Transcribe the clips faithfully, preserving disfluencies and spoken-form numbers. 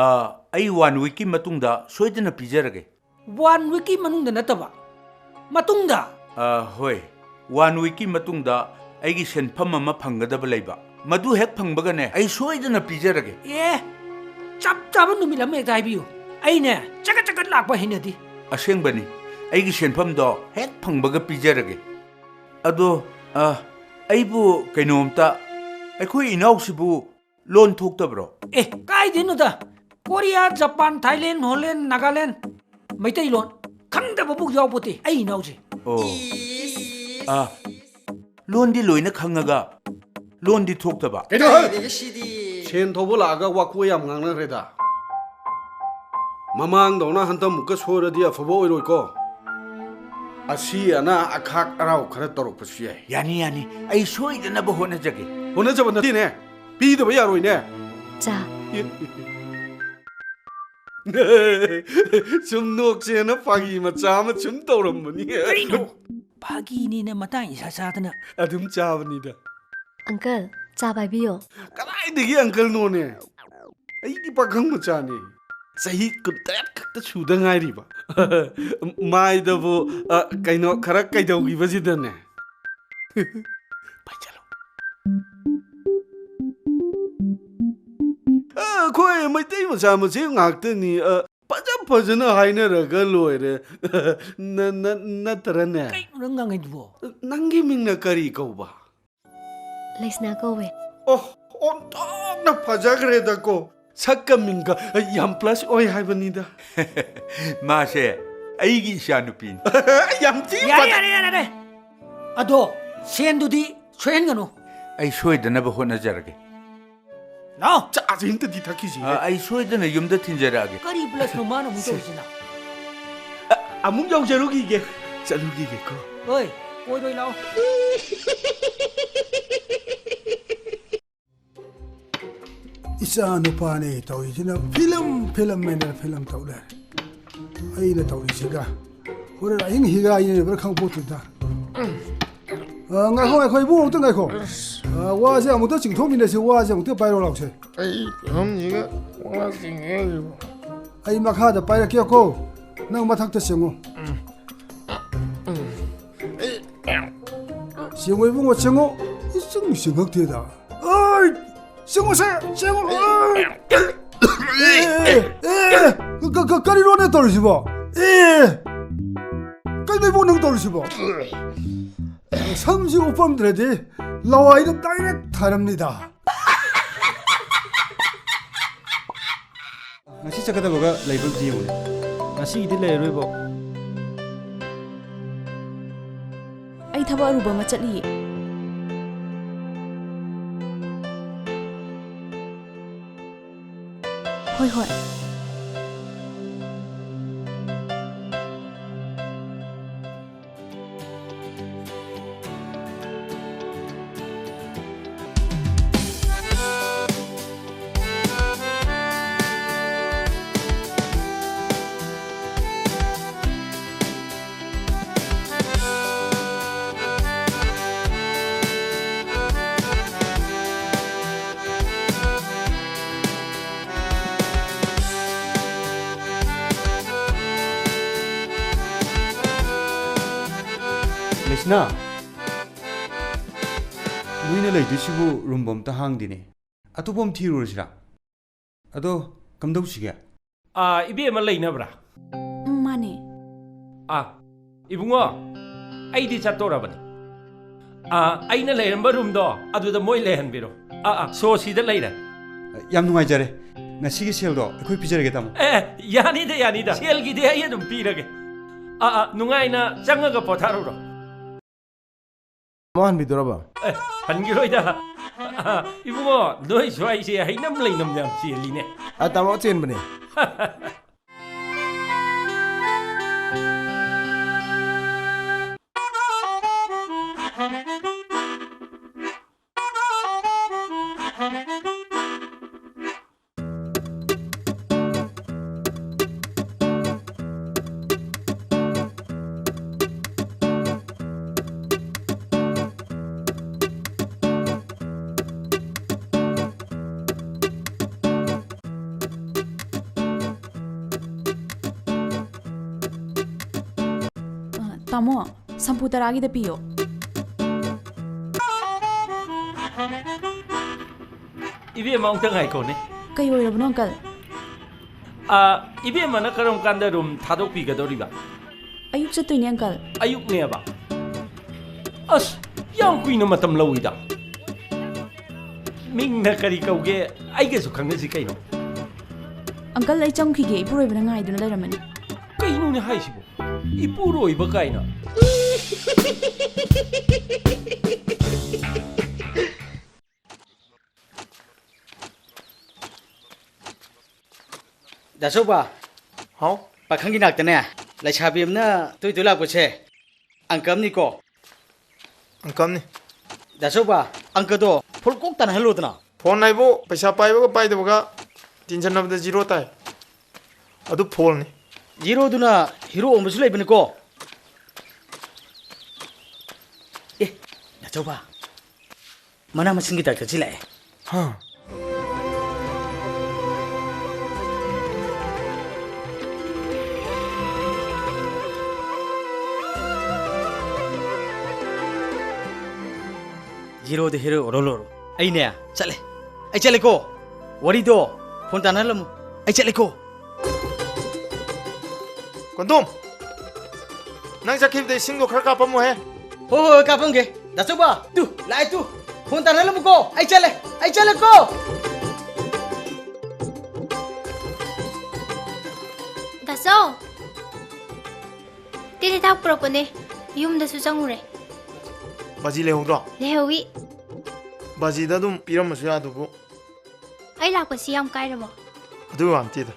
ꯑ, ꯑꯩ ꯋꯥꯟ ꯋꯤꯛꯀꯤ ꯃꯇꯨꯡꯗ ꯁꯣꯏꯗꯅ ꯄꯤꯖꯔꯒꯦ꯫ ꯋꯥꯟ ꯋꯤꯛꯀꯤ ꯃꯅꯨꯡꯗ ꯅꯠꯇꯕ, ꯃꯇꯨꯡꯗ? ꯑ, ꯍꯣꯏ, ꯋꯥꯟ ꯋꯤꯛꯀꯤ ꯃꯇꯨꯡꯗ ꯑꯩꯒꯤ ꯁꯦꯟꯐꯝ ꯑꯃ ꯐꯪꯒꯗꯕ ꯂꯩꯕ꯫ ꯃꯗꯨ ꯍꯦꯛ ꯐꯪꯕꯒꯅꯦ, ꯑꯩ ꯁꯣꯏꯗꯅ ꯄꯤꯖꯔꯒꯦ꯫ ꯑꯦ, ꯆꯞ ꯆꯥꯕ ꯅꯨꯃꯤꯠ ꯑꯃ ꯍꯦꯛꯇ ꯍꯥꯏꯕꯤꯌꯨ꯫ ꯑꯩꯅꯦ, ꯆꯒꯠ ꯆꯒꯠ ꯂꯥꯛꯄ ꯍꯩꯅꯗꯦ꯫ ꯑꯁꯦꯡꯕꯅꯤ, ꯑꯩꯒꯤ ꯁꯦꯟꯐꯝꯗꯣ ꯍꯦꯛ ꯐꯪꯕꯒ ꯄꯤꯖꯔꯒꯦ꯫ ꯑꯗꯣ, ꯑ, ꯑꯩꯕꯨ ꯀꯩꯅꯣꯝꯇ, ꯑꯩꯈꯣꯏ ꯏꯅꯥꯎꯁꯤꯕꯨ ꯂꯣꯟ ꯊꯣꯛꯇꯕ꯭ꯔꯣ? ꯑꯦ, ꯀꯥꯏꯗꯩꯅꯣꯗ? Korea, Japan, Thailand, Holland, Nagaland, ꯃꯩꯇꯩꯂꯣꯟ ꯈꯪꯗꯕꯕꯨ ꯌꯥꯎꯄꯣꯠꯇꯦ ꯑꯩ ꯏꯅꯥꯎꯁꯦ꯫ ꯑꯣ꯫ ꯑꯥ, ꯂꯣꯟꯗꯤ ꯂꯣꯏꯅ ꯈꯪꯉꯒ ꯂꯣꯟꯗꯤ ꯊꯣꯛꯇꯕ꯫ ꯀꯩꯅꯣ? ꯀꯥꯏꯗꯒꯤ ꯁꯤꯗꯤ? ꯁꯦꯟ ꯊꯧꯕ ꯂꯥꯛꯑꯒ ꯋꯥꯀꯣ ꯌꯥꯝ ꯉꯥꯡꯅꯈ꯭ꯔꯦꯗ꯫ ꯃꯃꯥꯡꯗꯧꯅ ꯍꯟꯗꯛꯃꯨꯛꯀ ꯁꯣꯏꯔꯗꯤ ꯑꯐꯕ ꯑꯣꯏꯔꯣꯏꯀꯣ꯫ ꯑꯁꯤ ꯑꯅꯥ ꯑꯈꯥꯛ ꯑꯔꯥꯎ ꯈꯔ ꯇꯧꯔꯛꯄꯁꯨ ꯌꯥꯏ꯫ ꯌꯥꯅꯤ, ꯌꯥꯅꯤ꯫ ꯑꯩ ꯁꯣꯏꯗꯅꯕ ꯍꯣꯠꯅꯖꯒꯦ꯫ ꯍꯣꯠꯅꯖꯕ ꯅꯠꯇꯦꯅꯦ꯫ ꯄꯤꯗꯕ ꯌꯥꯔꯣꯏꯅꯦ꯫ ꯆꯥ꯫ ꯁꯨꯝ ꯅꯣꯛꯁꯦꯅ ꯐꯥꯒꯤ ꯃꯆꯥ ꯑꯃ ꯁꯨꯝ ꯇꯧꯔꯝꯕꯅꯤ꯫ ꯀꯩꯅꯣ? ꯐꯥꯒꯤꯅꯦꯅ ꯃꯇꯥꯡ ꯏꯁꯥ ꯆꯥꯗꯅ꯫ ꯑꯗꯨꯝ ꯆꯥꯕꯅꯤꯗ꯫ ꯑꯪꯀꯜ, ꯆꯥ ꯄꯥꯏꯕꯤꯌꯣ꯫ ꯀꯗꯥꯏꯗꯒꯤ ꯑꯪꯀꯜꯅꯣꯅꯦ? ꯑꯩꯗꯤ ꯄꯥꯈꯪ ꯃꯆꯥꯅꯦ꯫ ꯆꯍꯤ ꯀꯨꯟꯇꯔꯦꯠ ꯈꯛꯇ ꯁꯨꯗ ꯉꯥꯏꯔꯤꯕ꯫ ꯃꯥꯏꯗꯕꯨ, ꯑ, ꯀꯩꯅꯣ ꯈꯔ ꯀꯩꯗꯧꯈꯤꯕꯁꯤꯗꯅꯦ꯫ ꯄꯥꯏꯁꯜꯂꯣ꯫ ꯑ, ꯑꯩꯈꯣꯏ ꯃꯩꯇꯩ ꯃꯆꯥ ꯃꯆꯦ ꯉꯥꯛꯇꯅꯤ꯫ ꯑ, ꯐꯖ ꯐꯖꯅ ꯍꯥꯏꯅꯔꯒ ꯂꯣꯏꯔꯦ꯫ ꯅ-, ꯅ-, ꯅꯠꯇ꯭ꯔꯅꯦ? ꯀꯩꯅꯣ ꯅꯪ ꯉꯥꯡꯉꯤꯗꯨꯕꯣ? ꯅꯪꯒꯤ ꯃꯤꯡꯅ ꯀꯔꯤ ꯀꯧꯕ? ꯂꯩꯁꯅꯥ ꯀꯧꯋꯦ꯫ ꯑꯣ, ꯑꯣꯟꯊꯣꯛꯅ ꯐꯖꯈ꯭ꯔꯦꯗꯀꯣ꯫ ꯁꯛꯀ ꯃꯤꯡꯒ ꯌꯥꯝ plus ꯑꯣꯏ ꯍꯥꯏꯕꯅꯤꯗ꯫ ꯃꯥꯁꯦ ꯑꯩꯒꯤ ꯏꯆꯥꯅꯨꯄꯤꯅꯤ꯫ ꯌꯥꯝ ꯊꯤ ꯌꯥꯔꯦ, ꯐꯖ- ꯌꯥꯔꯦ, ꯌꯥꯔꯦ, ꯌꯥꯔꯦ꯫ ꯑꯗꯣ ꯁꯦꯟꯗꯨꯗꯤ ꯁꯣꯏꯍꯟꯒꯅꯨ꯫ ꯑꯩ ꯁꯣꯏꯗꯅꯕ ꯍꯣꯠꯅꯖꯔꯒꯦ꯫ ꯂꯥꯎ꯫ ꯆꯥꯁꯦ ꯑꯝꯇꯗꯤ ꯊꯛꯈꯤꯁꯤ꯫ ꯑ, ꯑꯩ ꯁꯣꯏꯗꯅ ꯌꯨꯝꯗ ꯊꯤꯟꯖꯔꯛꯑꯒꯦ꯫ ꯀꯔꯤ plusꯅꯣ ꯃꯥꯅ ꯑꯃꯨꯛ ꯇꯧꯔꯤꯁꯤꯅ? ꯑ, ꯑꯃꯨꯛ ꯌꯧꯖꯔꯨꯈꯤꯒꯦ꯫ ꯆꯠꯂꯨꯈꯤꯒꯦꯀꯣ꯫ ꯍꯣꯏ, ꯑꯣꯏꯔꯣꯏ ꯂꯥꯎ꯫ ꯏꯆꯥ ꯅꯨꯄꯥꯅꯦ ꯇꯧꯔꯤꯁꯤꯅ ꯐꯤꯂꯝ, ꯐꯤꯂꯝ ꯍꯥꯏꯅ ꯐꯤꯂꯝ ꯇꯧ ꯂꯩꯔꯦ꯫ ꯑꯩꯅ ꯇꯧꯔꯤꯁꯤꯒ ꯍꯣꯔꯦꯟ ꯑꯍꯤꯡ ꯍꯤꯒꯥꯏꯅꯕ꯭ꯔꯥ ꯈꯪꯄꯣꯠꯇꯦꯗ꯫ ꯑ, ꯉꯥꯏꯈꯣ, ꯉꯥꯏꯈꯣ, ꯏꯕꯨꯡ, ꯑꯃꯨꯛꯇ ꯉꯥꯏꯈꯣ꯫ ꯑ, ꯋꯥꯁꯦ ꯑꯃꯨꯛꯇ ꯆꯤꯡꯊꯣꯛꯃꯤꯟꯅꯁꯤ, ꯋꯥꯁꯦ ꯑꯃꯨꯛꯇ ꯄꯥꯏꯔꯣ ꯂꯥꯎꯁꯦ꯫ ꯑꯩ ꯐꯤꯂꯝꯁꯤꯒ ꯋꯥ ꯆꯤꯡꯉꯦ꯫ ꯑꯩ ꯃꯈꯥꯗ ꯄꯥꯏꯔꯛꯀꯦꯀꯣ, ꯅꯪ ꯃꯊꯛꯇ ꯆꯤꯡꯉꯨ꯫ ꯆꯤꯡꯉꯨ ꯏꯕꯨꯡꯉꯣ, ꯆꯤꯡꯉꯨ꯫ ꯏꯆꯤꯡ ꯆꯤꯡꯉꯛꯇꯦꯗ꯫ ꯑꯩ! ꯆꯤꯡꯉꯨꯁꯦ! ꯆꯤꯡꯉꯨ! ꯑꯩ! ꯑꯦ, ꯑꯦ, ꯑꯦ, ꯀ-, ꯀ-, ꯀꯔꯤꯅꯣꯅꯦ ꯇꯧꯔꯤꯁꯤꯕꯣ? ꯑꯦ! ꯀꯩꯅꯣ ꯏꯕꯣ ꯅꯪ ꯇꯧꯔꯤꯁꯤꯕꯣ? ꯁꯝꯁꯤ ꯎꯞꯄꯝꯗ꯭ꯔꯗꯤ ꯂꯋꯥꯏꯗ direct ꯊꯥꯔꯝꯅꯤꯗ꯫ ꯉꯁꯤ ꯆꯠꯀꯗꯕꯒ ꯂꯩꯕ꯭ꯔꯥ ꯑꯝꯇ ꯌꯦꯡꯉꯨꯅꯦ꯫ ꯉꯁꯤꯒꯤꯗꯤ ꯂꯩꯔꯔꯣꯏꯕꯣ꯫ ꯑꯩ ꯊꯕꯛ ꯑꯔꯨꯕ ꯑꯃ ꯆꯠꯂꯤꯌꯦ꯫ ꯍꯣꯏ, ꯍꯣꯏ꯫ ꯅ, ꯅꯣꯏꯅ ꯂꯩꯗꯣꯏꯁꯤꯕꯨ ꯔꯨꯝꯕꯨ ꯑꯝꯇ ꯍꯥꯡꯗꯦꯅꯦ꯫ ꯑꯇꯣꯞꯄ ꯑꯃ ꯊꯤꯔꯨꯔꯁꯤꯔꯥ? ꯑꯗꯣ ꯀꯝꯗꯧꯁꯤꯒꯦ? ꯑꯥ, ꯏꯕꯦꯝꯃ ꯂꯩꯅꯕ꯭ꯔꯥ? ꯎꯝ, ꯃꯥꯅꯦ꯫ ꯑꯥ, ꯏꯕꯨꯡꯉꯣ, ꯑꯩꯗꯤ ꯆꯠꯇꯣꯔꯕꯅꯤ꯫ ꯑꯥ, ꯑꯩꯅ ꯂꯩꯔꯝꯕ ꯔꯨꯝꯗꯣ ꯑꯗꯨꯗ ꯃꯣꯏ ꯂꯩꯍꯟꯕꯤꯔꯣ꯫ ꯑꯥ, ꯑꯥ, ꯁꯣ ꯁꯤꯗ ꯂꯩꯔꯦ꯫ ꯌꯥꯝ ꯅꯨꯡꯉꯥꯏꯖꯔꯦ꯫ ꯉꯁꯤꯒꯤ ꯁꯦꯜꯗꯣ ꯑꯩꯈꯣꯏ ꯄꯤꯖꯔꯒꯦ, ꯇꯥꯃꯣ꯫ ꯑꯦ, ꯌꯥꯅꯤꯗ, ꯌꯥꯅꯤꯗ꯫ ꯁꯦꯜꯒꯤꯗꯤ ꯑꯩ ꯑꯗꯨꯝ ꯄꯤꯔꯒꯦ꯫ ꯑꯥ, ꯑꯥ, ꯅꯨꯡꯉꯥꯏꯅ ꯆꯪꯉꯒ ꯄꯣꯊꯥꯔꯨꯔꯣ꯫ ꯇꯥꯃꯣ ꯍꯟꯕꯤꯗꯣꯔꯕ? ꯑꯦ, ꯍꯟꯈꯤꯔꯣꯏꯗ꯫ ꯑꯥ, ꯏꯕꯨꯡꯉꯣ, ꯅꯣꯏ ꯁ꯭ꯋꯥꯏꯁꯦ ꯍꯩꯅꯝ ꯂꯩꯅꯝ ꯌꯥꯝ ꯆꯦꯜꯂꯤꯅꯦ꯫ ꯑꯥ, ꯇꯥꯃꯣ ꯆꯦꯟꯕꯅꯦ꯫ ꯑ, ꯇꯥꯃꯣ, ꯁꯝꯄꯨ ꯇꯔꯥꯒꯤꯗ ꯄꯤꯌꯣ꯫ ꯏꯕꯦꯝꯃ, ꯑꯃꯨꯛꯇ ꯉꯥꯏꯈꯣꯅꯦ꯫ ꯀꯩ ꯑꯣꯏꯔꯕꯅꯣ, ꯑꯪꯀꯜ? ꯑ, ꯏꯕꯦꯝꯃꯅ ꯀꯔꯝ ꯀꯥꯟꯗ ꯔꯨꯝ ꯊꯥꯗꯣꯛꯄꯤꯒꯗꯧꯔꯤꯕ? ꯑꯌꯨꯛ ꯆꯠꯇꯣꯏꯅꯦ, ꯑꯪꯀꯜ꯫ ꯑꯌꯨꯛꯅꯦꯕ? ꯑꯁ, ꯌꯥꯝ ꯀꯨꯏꯅ ꯃꯇꯝ ꯂꯧꯏꯗ꯫ ꯃꯤꯡꯅ ꯀꯔꯤ ꯀꯧꯒꯦ? ꯑꯩꯒꯁꯨ ꯈꯪꯅꯁꯤ ꯀꯩꯅꯣ꯫ ꯑꯪꯀꯜ, ꯑꯩ ꯆꯪꯈꯤꯒꯦ, ꯏꯄꯨꯔꯣꯏꯕꯅ ꯉꯥꯏꯗꯨꯅ ꯂꯩꯔꯝꯃꯅꯤ꯫ ꯀꯩꯅꯣꯅꯦ ꯍꯥꯏꯁꯤꯕꯣ? ꯏꯄꯨꯔꯣꯏꯕ ꯀꯥꯏꯅ꯫ ꯗꯥ ꯆꯧꯕ꯫ ꯍꯥꯎ? ꯄꯥꯈꯪꯒꯤ ꯅꯥꯛꯇꯅꯦ, ꯂꯩꯁꯥꯕꯤ ꯑꯃꯅ ꯇꯣꯏ ꯇꯣꯏ ꯂꯥꯛꯄꯁꯦ, ꯑꯪꯀ ꯑꯃꯅꯤꯀꯣ꯫ ꯑꯪꯀ ꯑꯃꯅꯤ꯫ ꯗꯥ ꯆꯧꯕ, ꯑꯪꯀꯗꯣ ꯐꯨꯜ ꯀꯣꯛ ꯇꯥꯟꯅꯍꯜꯂꯣꯗꯅ꯫ ꯐꯣꯟ ꯍꯥꯏꯕꯨ ꯄꯩꯁꯥ ꯄꯥꯏꯕꯒ ꯄꯥꯏꯗꯕꯒ ꯇꯤꯟꯁꯤꯟꯅꯕꯗ ꯖꯤꯔꯣ ꯇꯥꯏ꯫ ꯑꯗꯨ ꯐꯣꯜꯅꯤ꯫ ꯖꯤꯔꯣꯗꯨꯅ ꯍꯤꯔꯣ ꯑꯣꯟꯕꯁꯨ ꯂꯩꯕꯅꯤꯀꯣ꯫ ꯑꯦ, ꯗꯥ ꯆꯧꯕ, ꯃꯅꯥ ꯃꯁꯤꯡꯒꯤ ꯗꯥꯛꯇꯔꯁꯤ ꯂꯥꯛꯑꯦ꯫ ꯍꯥ? ꯖꯤꯔꯣꯗ ꯍꯦꯔꯣ ꯑꯣꯏꯔꯣ ꯂꯣꯏꯔꯣ꯫ ꯑꯩꯅꯦ ꯆꯠꯂꯦ꯫ ꯑꯩ ꯆꯠꯂꯦꯀꯣ꯫ ꯋꯥꯔꯤꯗꯣ ꯐꯣꯟ ꯇꯥꯟꯅꯍꯜꯂꯝꯃꯨ꯫ ꯑꯩ ꯆꯠꯂꯦꯀꯣ꯫ ꯀꯣꯟꯇꯣꯝ! ꯅꯪ ꯆꯠꯈꯤꯕꯗ ꯏꯁꯤꯡꯗꯣ ꯈꯔ ꯀꯥꯞꯄꯝꯃꯣꯍꯦ꯫ ꯍꯣꯏ, ꯍꯣꯏ, ꯍꯣꯏ, ꯀꯥꯞꯄꯝꯒꯦ꯫ ꯗꯥ ꯆꯧꯕ, ꯇꯨ, ꯂꯥꯛꯑꯦ ꯇꯨ꯫ ꯐꯣꯟ ꯇꯥꯟꯅꯍꯜꯂꯝꯃꯨꯀꯣ꯫ ꯑꯩ ꯆꯠꯂꯦ꯫ ꯑꯩ ꯆꯠꯂꯦꯀꯣ꯫ ꯗꯥ ꯆꯧ! ꯇꯤꯜ ꯍꯤꯗꯥꯛ ꯄꯨꯔꯛꯄꯅꯦ꯫ ꯌꯨꯝꯗꯁꯨ ꯆꯪꯉꯨꯔꯦ꯫ ꯕꯥꯖꯤ ꯂꯩꯍꯧꯗ꯭ꯔꯣ? ꯂꯩꯍꯧꯋꯤ꯫ ꯕꯥꯖꯤꯗ ꯑꯗꯨꯝ ꯄꯤꯔꯝꯃꯁꯨ ꯌꯥꯗꯨꯕꯨ꯫ ꯑꯩ ꯂꯥꯛꯄꯁꯤ ꯌꯥꯝ ꯀꯥꯏꯔꯕꯣ? ꯑꯗꯨ ꯋꯥ ꯅꯠꯇꯦꯗ꯫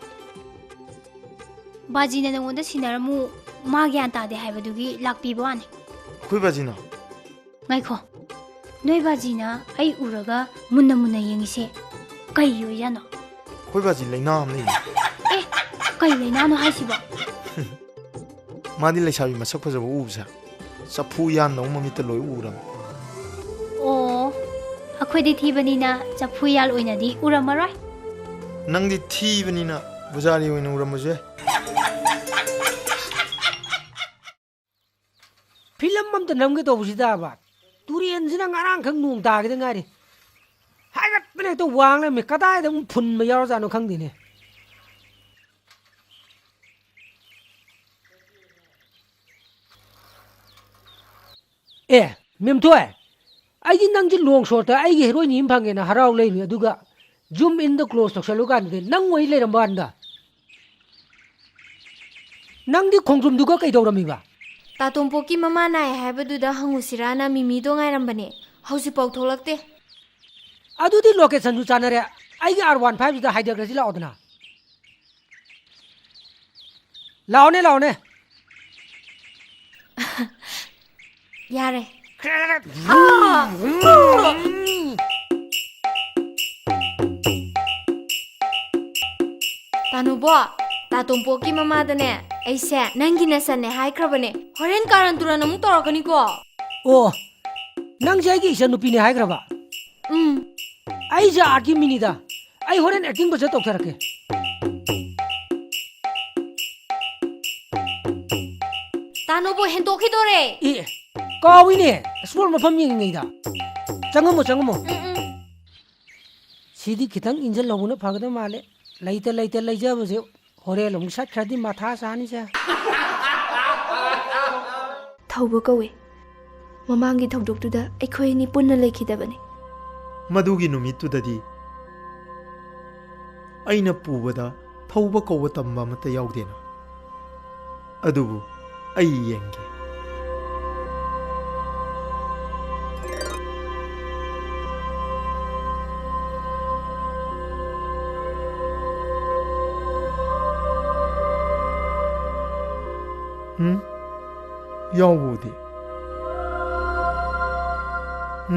ꯕꯥꯖꯤꯅ ꯅꯪꯉꯣꯟꯗ ꯁꯤꯟꯅꯔꯝꯃꯨ, ꯃꯥ ꯒ꯭ꯌꯥꯟ ꯇꯥꯗꯦ ꯍꯥꯏꯕꯗꯨꯒꯤ ꯂꯥꯛꯄꯤꯕ ꯋꯥꯅꯤ꯫ ꯑꯩꯈꯣꯏ ꯕꯥꯖꯤꯅ? ꯉꯥꯏꯈꯣ, ꯅꯣꯏ ꯕꯥꯖꯤꯅ ꯑꯩ ꯎꯔꯒ ꯃꯨꯟꯅ ꯃꯨꯟꯅ ꯌꯦꯡꯉꯤꯁꯦ ꯀꯩ ꯑꯣꯏꯖꯥꯠꯅꯣ? ꯑꯩꯈꯣꯏ ꯕꯥꯖꯤ ꯂꯩꯅꯥ ꯑꯃ ꯂꯩꯅꯦ꯫ ꯑꯦ, ꯀꯩ ꯂꯩꯅꯥꯅꯣ ꯍꯥꯏꯁꯤꯕꯣ? ꯃꯥꯗꯤ ꯂꯩꯁꯥꯕꯤ ꯃꯁꯛ ꯐꯖꯕ ꯎꯕꯁꯦ ꯆꯐꯨ ꯌꯥꯟꯗꯧ ꯃꯃꯤꯠꯇ ꯂꯣꯏ ꯎꯔꯝꯃꯦ꯫ ꯑꯣ, ꯑꯩꯈꯣꯏꯗꯤ ꯊꯤꯕꯅꯤꯅ ꯆꯐꯨ ꯌꯥꯜ ꯑꯣꯏꯅꯗꯤ ꯎꯔꯝꯃꯔꯣꯏ꯫ ꯅꯪꯗꯤ ꯊꯤꯕꯅꯤꯅ ꯄꯨꯖꯥꯔꯤ ꯑꯣꯏꯅ ꯎꯔꯝꯕꯁꯨ ꯌꯥꯏ꯫ ꯐꯤꯂꯝ ꯑꯝꯇ ꯅꯝꯒꯦ ꯇꯧꯕꯁꯤꯗꯕ, ꯇꯨꯔꯦꯟꯁꯤꯅ ꯉꯔꯥꯡꯈꯛ ꯅꯣꯡ ꯇꯥꯒꯤꯗ ꯉꯥꯏꯔꯤ, ꯍꯥꯏꯒꯠꯇꯅ ꯍꯦꯛꯇ ꯋꯥꯡ ꯂꯩꯔꯝꯃꯦ꯫ ꯀꯗꯥꯏꯗ ꯑꯃꯨꯛ ꯐꯨꯟꯕ ꯌꯥꯎꯔꯖꯥꯠꯅꯣ ꯈꯪꯗꯦꯅꯦ꯫ ꯑꯦ, ꯃꯦꯝꯊꯣꯏ, ꯑꯩꯗꯤ ꯅꯪꯁꯦ ꯂꯣꯡ ꯁꯣꯠꯇ ꯑꯩꯒꯤ ꯍꯦꯔꯣꯏꯟ ꯑꯃ ꯐꯪꯉꯦꯅ ꯍꯔꯥꯎ ꯂꯩꯔꯨꯏ, ꯑꯗꯨꯒ ꯖꯨꯝ ꯏꯟꯗ ꯀ꯭ꯂꯣꯖ ꯇꯧꯁꯜꯂꯨ ꯀꯥꯟꯗꯗꯤ ꯅꯪ ꯑꯣꯏ ꯂꯩꯔꯝꯕ ꯋꯥꯅꯤꯗ꯫ ꯅꯪꯗꯤ ꯈꯣꯡꯗ꯭ꯔꯨꯝꯗꯨꯒ ꯀꯩꯗꯧꯔꯝꯃꯤꯕ? ꯇꯥ ꯇꯣꯝꯄꯣꯛꯀꯤ ꯃꯃꯥ ꯅꯥꯏ ꯍꯥꯏꯕꯗꯨꯗ ꯍꯪꯉꯨꯁꯤꯔꯥꯅ ꯃꯤꯃꯤꯗꯣ ꯉꯥꯏꯔꯝꯕꯅꯦ, ꯍꯧꯖꯤꯛꯐꯥꯎ ꯊꯣꯛꯂꯛꯇꯦ꯫ ꯑꯗꯨꯗꯤ ꯂꯣꯀꯦꯁꯟꯁꯨ ꯆꯥꯟꯅꯔꯦ, ꯑꯩꯒꯤ ꯑꯥꯔ ꯋꯥꯟ ꯐꯥꯏꯚꯁꯤꯗ ꯍꯥꯏꯊꯈ꯭ꯔꯁꯤ ꯂꯥꯛꯑꯣꯗꯅ꯫ ꯂꯥꯛꯑꯣꯅꯦ, ꯂꯥꯛꯑꯣꯅꯦ꯫ ꯌꯥꯔꯦ꯫ ꯇꯥꯅꯨꯕꯣ, ꯇꯥ ꯇꯣꯝꯄꯣꯛꯀꯤ ꯃꯃꯥꯗꯅꯦ, ꯑꯩꯁꯦ ꯅꯪꯒꯤ ꯅꯆꯟꯅꯦ ꯍꯥꯏꯈ꯭ꯔꯕꯅꯦ꯫ ꯍꯣꯔꯦꯟ ꯀꯥꯔꯟ ꯇꯨꯔꯟ ꯑꯃꯨꯛ ꯇꯧꯔꯛꯀꯅꯤꯀꯣ꯫ ꯑꯣ, ꯅꯪꯁꯦ ꯑꯩꯒꯤ ꯏꯆꯟꯅꯨꯄꯤꯅꯦ ꯍꯥꯏꯈ꯭ꯔꯕ? ꯎꯝ꯫ ꯑꯩꯁꯦ ꯑꯥꯔꯠꯀꯤ ꯃꯤꯅꯤꯗ꯫ ꯑꯩ ꯍꯣꯔꯦꯟ ꯑꯦꯛꯇꯤꯡ ꯐꯖ ꯇꯧꯊꯔꯛꯀꯦ꯫ ꯇꯥꯅꯨꯕꯨ ꯍꯦꯟꯗꯣꯛꯈꯤꯗꯣꯔꯦ꯫ ꯑꯦ, ꯀꯥꯎꯏꯅꯦ, ꯁ꯭ꯇꯣꯜ ꯃꯐꯝ ꯌꯦꯡꯉꯤꯉꯩꯗ꯫ ꯆꯪꯉꯝꯃꯣ, ꯆꯪꯉꯝꯃꯣ꯫ ꯁꯤꯗꯤ ꯈꯤꯇꯪ ꯏꯟꯖꯜꯍꯧꯕꯅ ꯐꯒꯗꯕ ꯃꯥꯜꯂꯦ꯫ ꯂꯩꯇ ꯂꯩꯇ ꯂꯩꯖꯕꯁꯦ ꯍꯣꯔꯦꯟ ꯑꯃꯨꯛ ꯁꯠꯈ꯭ꯔꯗꯤ ꯃꯊꯥ ꯁꯥꯅꯤꯁꯦ꯫ ꯊꯧꯕ ꯀꯧꯋꯦ꯫ ꯃꯃꯥꯡꯒꯤ ꯊꯧꯗꯣꯛꯇꯨꯗ ꯑꯩꯈꯣꯏ ꯑꯅꯤ ꯄꯨꯟꯅ ꯂꯩꯈꯤꯗꯕꯅꯤ꯫ ꯃꯗꯨꯒꯤ ꯅꯨꯃꯤꯠꯇꯨꯗꯗꯤ ꯑꯩꯅ ꯄꯨꯕꯗ ꯊꯧꯕ ꯀꯧꯕ ꯇꯝꯕ ꯑꯃꯠꯇ ꯌꯥꯎꯗꯦꯅ꯫ ꯑꯗꯨꯕꯨ ꯑꯩ ꯌꯦꯡꯒꯦ꯫ ꯎꯝ? ꯌꯥꯎꯕꯕꯨꯗꯤ꯫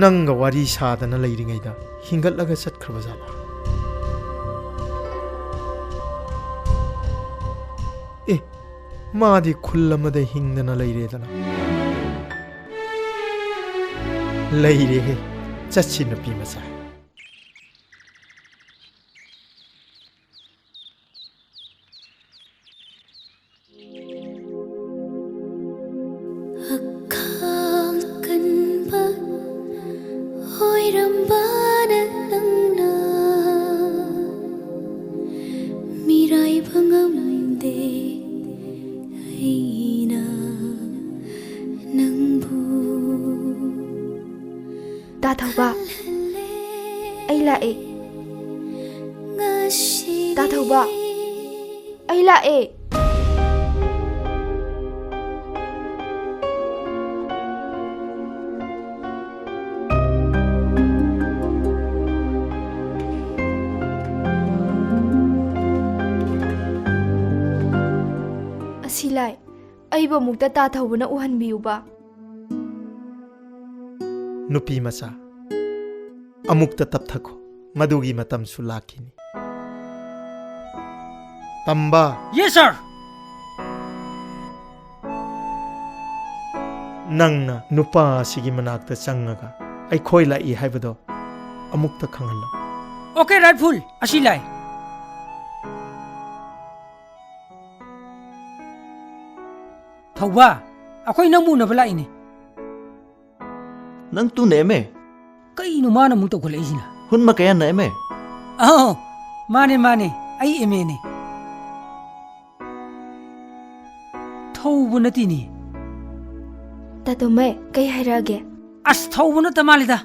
ꯅꯪꯒ ꯋꯥꯔꯤ ꯁꯥꯗꯅ ꯂꯩꯔꯤꯉꯩꯗ ꯍꯤꯡꯒꯠꯂꯒ ꯆꯠꯈ꯭ꯔꯕ ꯖꯥꯠꯂꯥ? ꯑꯦ, ꯃꯥꯗꯤ ꯈꯨꯜ ꯑꯃꯗ ꯍꯤꯡꯗꯅ ꯂꯩꯔꯦꯗꯅ꯫ ꯂꯩꯔꯦꯍꯦ, ꯆꯠꯁꯤ ꯅꯨꯄꯤ ꯃꯆꯥ꯫ ꯑꯈꯥꯡ ꯀꯟꯕ ꯑꯣꯏꯔꯝꯕꯅ ꯅꯪꯅ ꯃꯤꯔꯥꯏꯕ ꯉꯝꯗꯦ ꯑꯩꯅ ꯅꯪꯕꯨ꯫ ꯇꯥ ꯊꯧꯕ, ꯑꯩ ꯂꯥꯛꯑꯦ꯫ ꯇꯥ ꯊꯧꯕ, ꯑꯩ ꯂꯥꯛꯑꯦ꯫ ꯑꯁꯤ ꯂꯥꯏ, ꯑꯩꯕꯨ ꯑꯃꯨꯛꯇ ꯇꯥ ꯊꯧꯕꯅ ꯎꯍꯟꯕꯤꯌꯨꯕ꯫ ꯅꯨꯄꯤ ꯃꯆꯥ, ꯑꯃꯨꯛꯇ ꯇꯞꯊꯈꯣ, ꯃꯗꯨꯒꯤ ꯃꯇꯝꯁꯨ ꯂꯥꯛꯈꯤꯅꯤ꯫ ꯇꯝꯕ꯫ Yes, sir. ꯅꯪꯅ ꯅꯨꯄꯥ ꯑꯁꯤꯒꯤ ꯃꯅꯥꯛꯇ ꯆꯪꯉꯒ ꯑꯩꯈꯣꯏ ꯂꯥꯛꯏ ꯍꯥꯏꯕꯗꯣ ꯑꯃꯨꯛꯇ ꯈꯪꯍꯜꯂꯣ꯫ Okay, rightful. ꯑꯁꯤ ꯂꯥꯏ꯫ ꯊꯧꯕ, ꯑꯩꯈꯣꯏ ꯅꯪꯕꯨ ꯎꯅꯕ ꯂꯥꯛꯏꯅꯦ꯫ ꯅꯪ ꯇꯨ ꯅꯦꯝꯃꯦ꯫ ꯀꯩꯅꯣ ꯃꯥꯅ ꯑꯃꯨꯛ ꯇꯧꯈꯠꯂꯛꯏꯁꯤꯅ? ꯍꯨꯟꯃ ꯀꯌꯥꯟꯅ ꯑꯦꯝ ꯑꯦ? ꯑꯍꯣ, ꯃꯥꯅꯦ, ꯃꯥꯅꯦ, ꯑꯩ ꯑꯦꯝ ꯑꯦꯅꯦ꯫ ꯊꯧꯕ ꯅꯠꯇꯦꯅꯦ꯫ ꯇꯥꯇꯣꯝꯕꯩ, ꯀꯩ ꯍꯥꯏꯔꯛꯑꯒꯦ? ꯑꯁ, ꯊꯧꯕ ꯅꯠꯇ ꯃꯥꯜꯂꯤꯗ꯫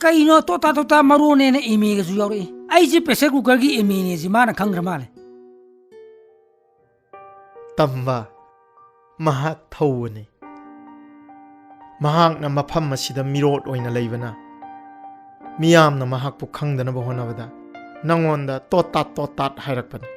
ꯀꯩꯅꯣ ꯇꯣꯇꯥ ꯇꯣꯇꯥ ꯃꯔꯣꯟꯅꯦꯅ ꯑꯦꯝ ꯑꯦꯒꯁꯨ ꯌꯥꯎꯔꯛꯏ꯫ ꯑꯩꯁꯦ pressure cooker ꯒꯤ ꯑꯦꯝ ꯑꯦꯅꯦꯁꯦ ꯃꯥꯅ ꯈꯪꯈ꯭ꯔ ꯃꯥꯜꯂꯦ꯫ ꯇꯝꯕ, ꯃꯍꯥꯛ ꯊꯧꯕꯅꯤ꯫ ꯃꯍꯥꯛꯅ ꯃꯐꯝ ꯑꯁꯤꯗ ꯃꯤꯔꯣꯠ ꯑꯣꯏꯅ ꯂꯩꯕꯅ ꯃꯤꯌꯥꯝꯅ ꯃꯍꯥꯛꯄꯨ ꯈꯪꯗꯅꯕ ꯍꯣꯠꯅꯕꯗ ꯅꯉꯣꯟꯗ ꯇꯣꯠ ꯇꯥꯠ ꯇꯣꯠ ꯇꯥꯠ ꯍꯥꯏꯔꯛꯄꯅꯤ꯫